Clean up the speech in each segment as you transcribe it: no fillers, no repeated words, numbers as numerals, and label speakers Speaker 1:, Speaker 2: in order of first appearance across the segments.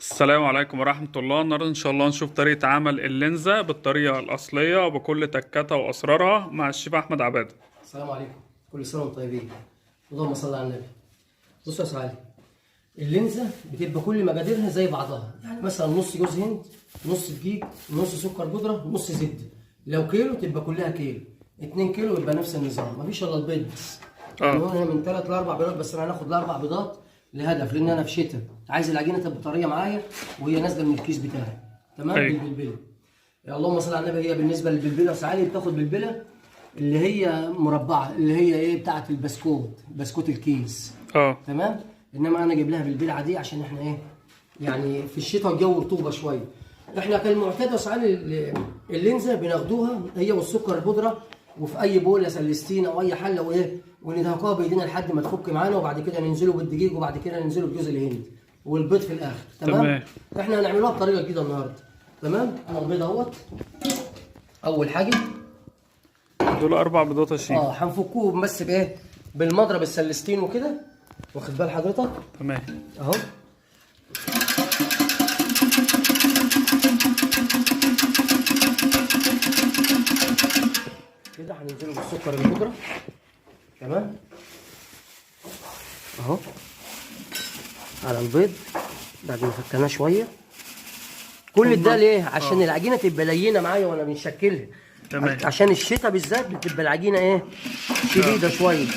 Speaker 1: السلام عليكم ورحمة الله. النهاردة إن شاء الله نشوف طريقة عمل اللينزة بالطريقة الأصلية بكل تكتها وأسرارها مع الشيف أحمد عبادة.
Speaker 2: السلام عليكم، كل سنة وانتم طيبين. اللهم صل على النبي. بصوا يا سعالي، اللينزه بتبقى كل مقاديرها زي بعضها، يعني مثلا نص جوز هند، نص دقيق، نص سكر بودره، نص زبدة. لو كيلو تبقى كلها كيلو، 2 كيلو يبقى نفس النظام، مفيش الا البيض بس. يعني هنا من 3 ل 4 بيضات بس. انا هناخد الاربع بيضات لهدف، لان انا في شتاء عايز العجينة تبقى طرية معايا وهي نازله من الكيس بتاعي. تمام.
Speaker 1: أيوة.
Speaker 2: بالبلبله، اللهم صل على النبي. هي بالنسبة للبلبله يا سعالي بتاخد بلبلة اللي هي مربعه، اللي هي ايه بتاعه البسكوت، بسكوت الكيس. تمام. انما انا اجيب لها بالبلعه دي عشان احنا ايه يعني في الشتاء الجو رطوبة شوية. احنا كالمعتاد يا سعالي اللينزه بناخدوها هي والسكر البودره، وفي اي بوله سلستين او اي حله وايه، وندهكوها بايدينا لحد ما تفك معانا، وبعد كده ننزله بالدقيق، وبعد كده ننزله بجوز الهند والبيض في الاخر. تمام. احنا هنعملوها بطريقة جديدة النهارده. تمام. انا البيض اهوت اول حاجة،
Speaker 1: دول 4 بيضات يا شيف.
Speaker 2: هنفكوهم بس بايه؟ بالمضرب السلستين وكده، واخد بال حضرتك؟
Speaker 1: تمام
Speaker 2: اهو. كده هننزله بالسكر البودره. تمام اهو على البيض بعد ما فكناه شوية. كل ده ليه؟ عشان العجينة تبقى لينه معايا وانا بنشكلها.
Speaker 1: تمام.
Speaker 2: عشان الشتاء بالذات بتبقى العجينة ايه؟ شديدة شوية.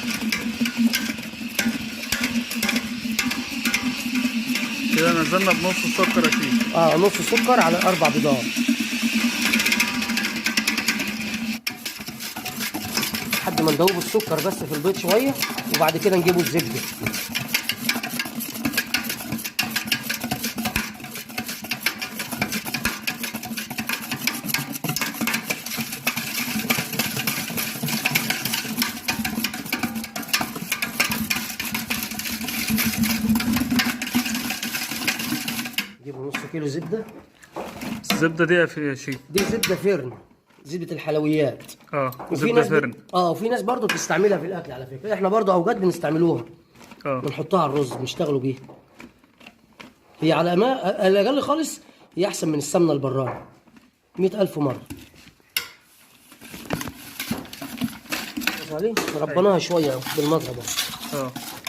Speaker 1: كده نزلنا بنص السكر يا شيف.
Speaker 2: نص سكر على 4 بيضات لحد ما ندوب السكر بس في البيض شوية، وبعد كده نجيبه الزبدة. نجيبوا نص كيلو زبدة.
Speaker 1: الزبدة دي يا شيف؟
Speaker 2: دي زبدة فرن، زبدة الحلويات.
Speaker 1: زبدة فرن.
Speaker 2: وفي ناس برضو بتستعملها في الاكل على فكرة، احنا برضو اوقات بنستعملوها. بنحطها على الرز، بنشتغلوا بيها. هي على ما الاقل خالص هي احسن من السمنة البراني 100,000 مرة. ربناها شوية بالمضرب.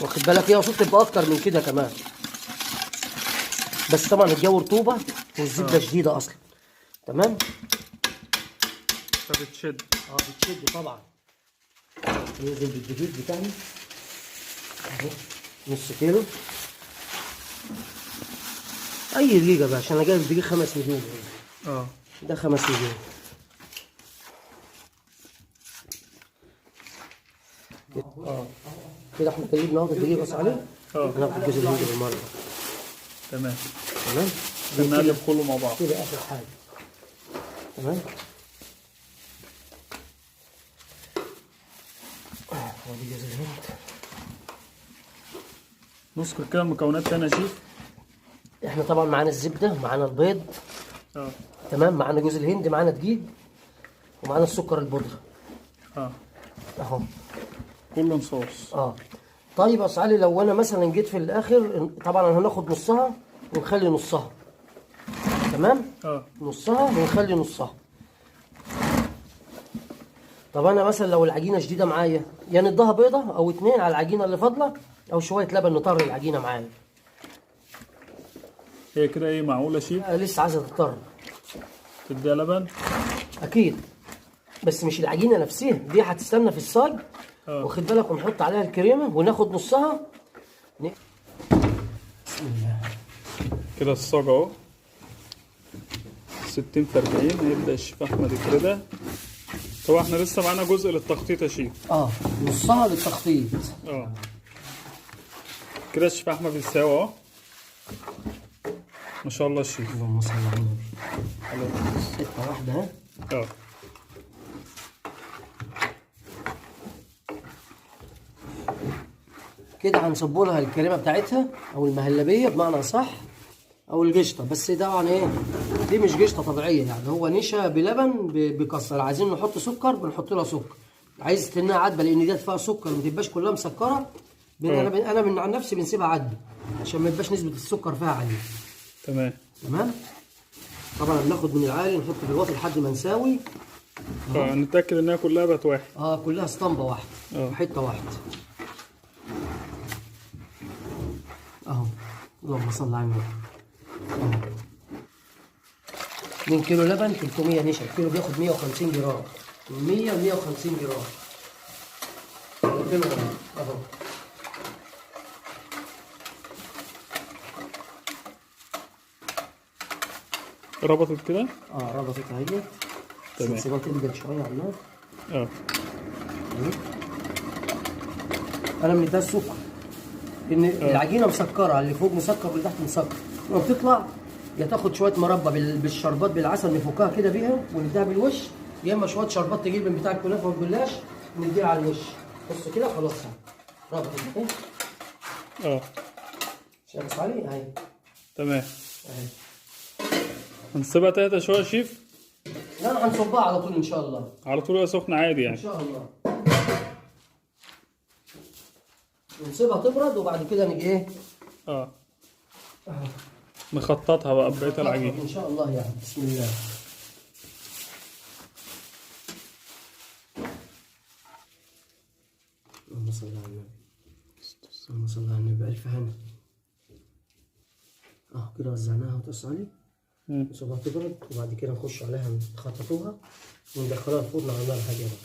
Speaker 2: واخد بالك؟ هي المفروض تبقى اكتر من كده كمان، بس طبعا الجو رطوبة والزبده شديدة اصلا. تمام.
Speaker 1: فبتشد.
Speaker 2: بتشد طبعا. ننزل بالدقيق بتاعنا اهو، نص كيلو اي دقيقة بقى، عشان انا جايب دقيق 5 مليون. ده 5 مليون. كده احنا جايبنا اهو الدقيق بس عليه. هناخد الجزء الهندي بالمرة.
Speaker 1: تمام.
Speaker 2: تمام.
Speaker 1: نقلب كله مع بعض
Speaker 2: كده اخر حاجة. تمام. وادي جوز الهند.
Speaker 1: نذكر كده المكونات تاني يا شيف.
Speaker 2: احنا طبعا معانا الزبدة، معانا البيض. تمام. معانا جوز الهند، معانا دقيق، ومعانا السكر البودره. اهو
Speaker 1: كله نصوص.
Speaker 2: طيب يا علي، لو انا مثلا جيت في الاخر، طبعا هناخد نصها ونخلي نصها. تمام. نصها ونخلي نصها. طب انا مثلا لو العجينة شديدة معايا، يا نديها بيضة او 2 على العجينة اللي فاضلة، او شوية لبن نطر العجينة معايا.
Speaker 1: هي كده ايه معقولة يا شيف؟
Speaker 2: لسه عايزه تضطر.
Speaker 1: تديها لبن؟
Speaker 2: اكيد، بس مش العجينة نفسها، دي هتستنى في الصاج. واخد بالك؟ ونحط عليها الكريمة وناخد نصها. بسم الله.
Speaker 1: كده الصاج اهو 60 في 40. هيبدأ الشيف أحمد يفردها. طبعا احنا لسه معانا جزء للتخطيط يا شيف.
Speaker 2: نصها للتخطيط.
Speaker 1: كده الشيف أحمد بيساوي اهو. ما شاء الله الشيف.
Speaker 2: اللهم صل على النبي. حتة واحدة. ها. كده هنصب لها الكريمة بتاعتها او المهلبيه بمعنى صح، او القشطه. بس طبعا ايه، دي مش قشطه طبيعية، يعني هو نشا بلبن بكسر. عايزين نحط سكر بنحط لها سكر، عايز تنها عدبه لان دي فيها سكر، ما تبقاش كلها مسكره. انا من عن نفسي بنسيبها عدبه عشان ما يبقاش نسبه السكر فيها عالية.
Speaker 1: تمام.
Speaker 2: تمام. طبعا بناخد من العالي نحط في الوسط لحد ما نساوي.
Speaker 1: نتاكد انها كلها بقت واحد.
Speaker 2: كلها اسطمبه واحدة. حتة واحدة اهو. اللهم صل على النبي. اهو 2 كيلو لبن 300 نشا، الكيلو بياخد 150 جرام، من 100 ل 150 جرام الكيلو اهو.
Speaker 1: ربطت كده؟
Speaker 2: ربطت اهي.
Speaker 1: تمام.
Speaker 2: سيبها تنزل شوية على النار. انا من ده السكر، لان العجينة مسكره، اللي فوق مسكر واللي تحت مسكر. لما بتطلع يا تاخد شوية مربى بالشربات بالعسل نفكها كده بيها ونديها بالوش، يا اما شوية شربات تجيب من بتاع الكنافه والجلاش نديها على الوش. بص كده خلاص ربطت اهي. شايف علي اهي.
Speaker 1: تمام.
Speaker 2: اهي.
Speaker 1: هنسيبها تهدى شوية يا شيف؟
Speaker 2: لا هنصبها على طول ان شاء الله.
Speaker 1: على طول وهي سخنة عادي يعني.
Speaker 2: ان شاء الله. ونسيبها تبرد وبعد كده نيجي ايه؟
Speaker 1: نخططها بقى ببقية العجينة
Speaker 2: ان شاء الله يعني. بسم الله. اللهم صل على النبي. اللهم صل على النبي. ألف هنا. كده وزعناها وتص علي. نسيبها تبرد وبعد كده نخش عليها نخططوها وندخلها الفرن على نار هادية بقى.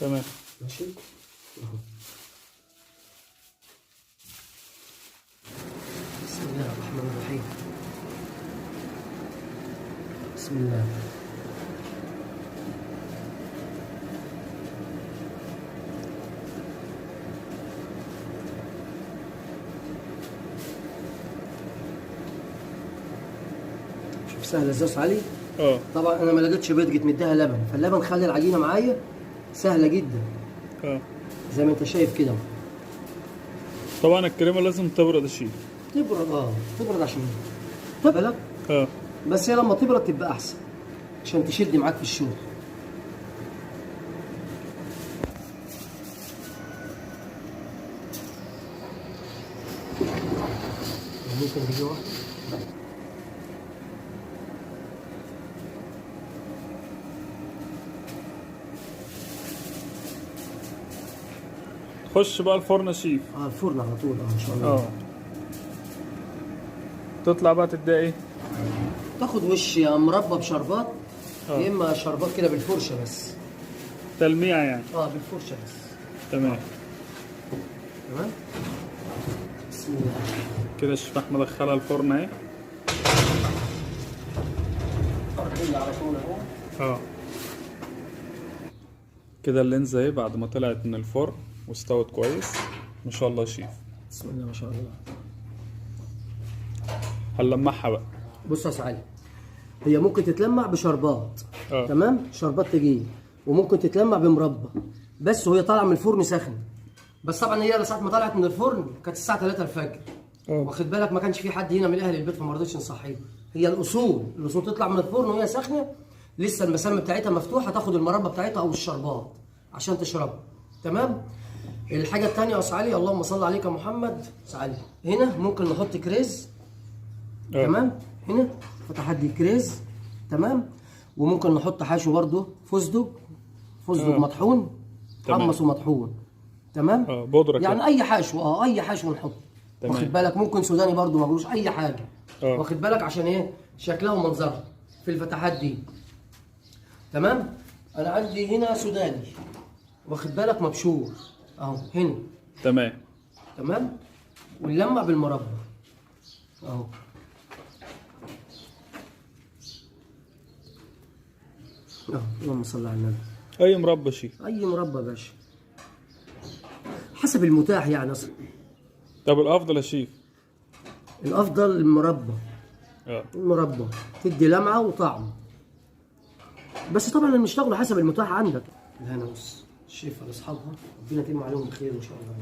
Speaker 1: تمام.
Speaker 2: ماشي اهو. بسم الله الرحمن الرحيم. بسم الله. شوف سهلة ازاي علي. طبعا انا ما لقيتش بيض، جيت مديها لبن، فاللبن خلى العجينة معايا سهلة جدا. زي ما انت شايف كده.
Speaker 1: طبعا الكريمة لازم تبرد يا شيف.
Speaker 2: تبرد تبرد عشان تبقى لك. بس هي لما تبرد تبقى احسن عشان تشد معاك في الشغل. ممكن تجي واحدة.
Speaker 1: خش بقى الفرن يا شيف.
Speaker 2: الفرن على طول ان شاء الله.
Speaker 1: تطلع بقى تديها ايه؟
Speaker 2: تاخد وش يا مربى بشربات، يا اما شربات كده بالفرشه بس.
Speaker 1: تلميع يعني.
Speaker 2: بالفرشه بس.
Speaker 1: تمام.
Speaker 2: تمام. بسم الله.
Speaker 1: كده الشيف احمد دخلها الفرن اهي.
Speaker 2: على طول اهو.
Speaker 1: كده اللينزه اهي بعد ما طلعت من الفرن واستوت كويس ما شاء الله يا شيف.
Speaker 2: بسم الله ما شاء الله.
Speaker 1: هنلمعها بقى.
Speaker 2: بص يا سعالي، هي ممكن تتلمع بشربات. تمام، شربات تجيب، وممكن تتلمع بمربى بس وهي طالعه من الفرن سخنة. بس طبعا هي ساعة ما طلعت من الفرن كانت الساعة 3 الفجر. واخد بالك، ما كانش في حد هنا من اهل البيت فما رضيتش نصحيه. هي الاصول تطلع من الفرن وهي سخنة لسه المسام بتاعتها مفتوحة، تاخد المربى بتاعتها او الشربات عشان تشربها. تمام. الحاجة الثانية يا سعالي، اللهم صل عليك يا محمد. سعالي هنا ممكن نحط كريز. تمام. هنا فتحات دي كريز. تمام. وممكن نحط حشو برده فستق، فستق مطحون، حمص ومطحون. تمام.
Speaker 1: بودره
Speaker 2: يعني اي حشو، اي حشو نحط. واخد بالك، ممكن سوداني برده مجروش، اي حاجة. واخد بالك عشان ايه؟ شكلها ومنظرها في الفتحات دي. تمام. انا عندي هنا سوداني، واخد بالك، مبشور اهو هنا.
Speaker 1: تمام.
Speaker 2: تمام. ونلمع بالمربى اهو. اللهم صل على النبي.
Speaker 1: اي مربى شيف؟
Speaker 2: اي مربى يا باشا، حسب المتاح يعني اصلا.
Speaker 1: طب الافضل يا شيف؟
Speaker 2: الافضل المربى. المربى تدي لمعة وطعم، بس طبعا بنشتغل حسب المتاح عندك. الهنا بص الشيف لاصحابها، ربنا يتم عليهم بخير ان شاء الله.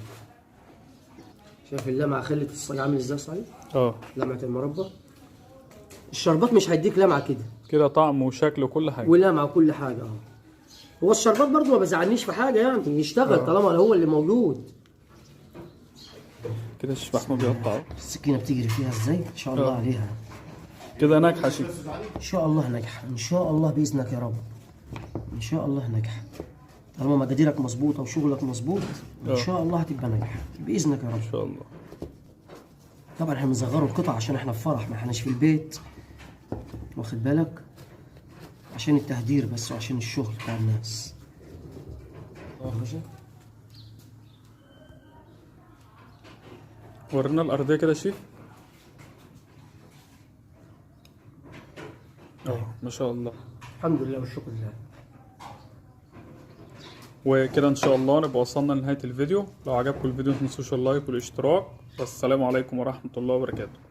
Speaker 2: شايف اللمعة خلت الصاج عامل ازاي صحيح؟ لمعة المربى. الشربات مش هيديك لمعة كده
Speaker 1: كده، طعم وشكل وكل حاجة
Speaker 2: ولمعه وكل حاجة. هو الشربات برضو ما بزعلنيش في حاجة يعني، يشتغل طالما هو اللي موجود.
Speaker 1: كده الشيف احمد بيقطع
Speaker 2: السكينة بتجري فيها ازاي ان شاء الله عليها.
Speaker 1: كده ناجحة يا شيف.
Speaker 2: ان شاء الله ناجحة، ان شاء الله باذنك يا رب، ان شاء الله ناجحة. طالما مقاديرك مظبوطة وشغلك مظبوط ان شاء الله هتبقى ناجحة باذنك يا رب.
Speaker 1: ان شاء الله.
Speaker 2: طبعا احنا بنصغروا القطع عشان احنا في فرح، ما احناش في البيت، واخد بالك؟ عشان التهدير بس وعشان الشغل بتاع الناس. ماشي.
Speaker 1: ورينا الارضية كده يا شيف. ما شاء الله.
Speaker 2: الحمد لله والشكر لله.
Speaker 1: وكده ان شاء الله نبقى وصلنا لنهاية الفيديو. لو عجبكم الفيديو متنسوش اللايك والاشتراك، والسلام عليكم ورحمة الله وبركاته.